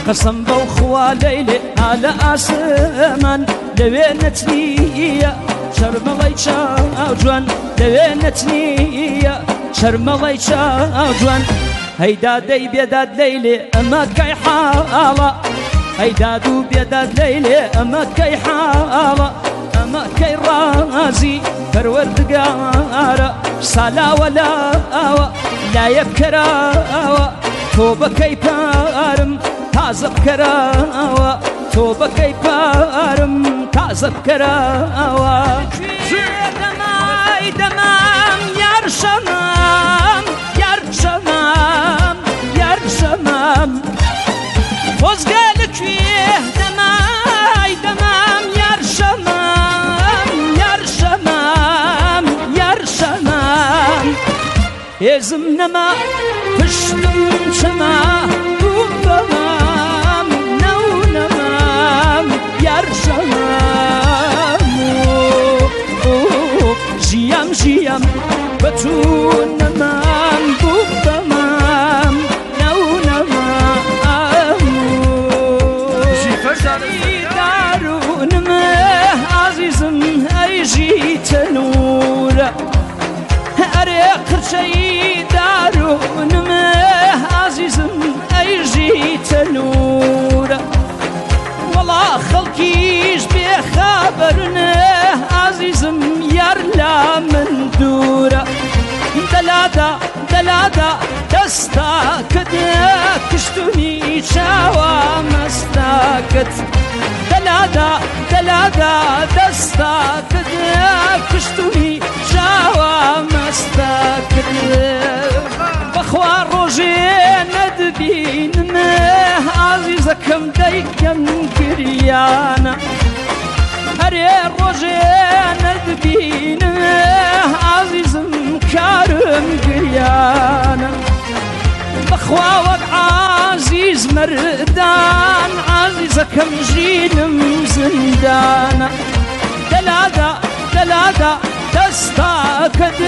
قەسەم بەو خوا لەیلێ ئا لە ئاسمان لەوێ نەچنیە چەرمەڵی چاو جوان لەوێ نەچنیە چەرمەڵی چاو جوان هەی دادەی بێداد لەیلێ ئەمە کەی حاڵە هەی داد و بێداد لەیلێ ئەمە کەی حاڵە ئەمە کەی ڕازی پەروەردگارە سالاوە لاوە لایە بکەراوە تۆ بەکەی پارم تازە بکەراوە تۆ بەکەی پارم تازە بکەراوە دەمای دەمام یار شەمام یار شەمام یار شەمام خۆزگە لەکوێ دەمای دەمام یار شەمام یار شەمام یار شەمام هێزم نەما پشتم چەما بووم بەمام نەو نەمام یار شەمام ژیام ژیام بەچوو نەمام بووم بەمام نەو نەمام ژی فەرزانە دارونم ئازیزم ئەی ژی تەنورە ئەرێ قرچەی دارونم ئازیزم ئەی ژی تەنورە وەڵا خەڵکیش بێخابەرن ئازیزم یار لا من دوورە دەلادا دەلادا دەستاکت کوشتونی چاوە مەستاکت دەلادا دەلادا دەستاکت کوشتونی چاوە مەستاکت بەخوا ڕۆژێ نەدبینم ئازیزەکەم دەیکەم گریانە ئەرێ ڕۆژێ نەدبینم ئازیزم کارم گریانە بەخوا وەک عازیز مەردان عازیزەکەم ژینم زیندانە دەلادا دەلادا دەستاکەت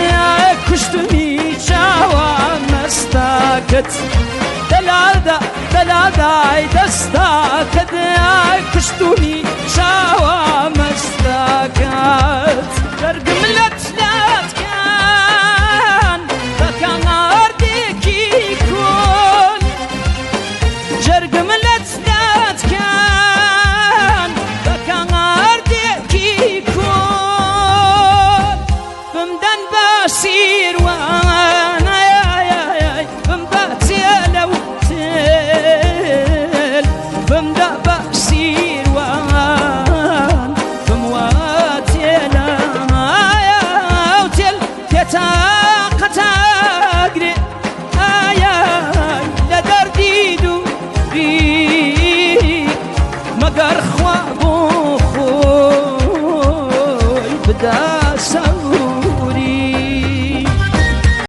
کوشتنی چاوە مەستاکەت دەلادا دەلادای دەستاکەت کوشتنی چاوە مەستاکەت دەرگم لەت لەتکان بەکاناردێکی کۆن جەرگم لەت لەتکان بەکاناردێکی کۆن بمدەن بە سیروان ئای بم بە تێلە و تێل بمدە بە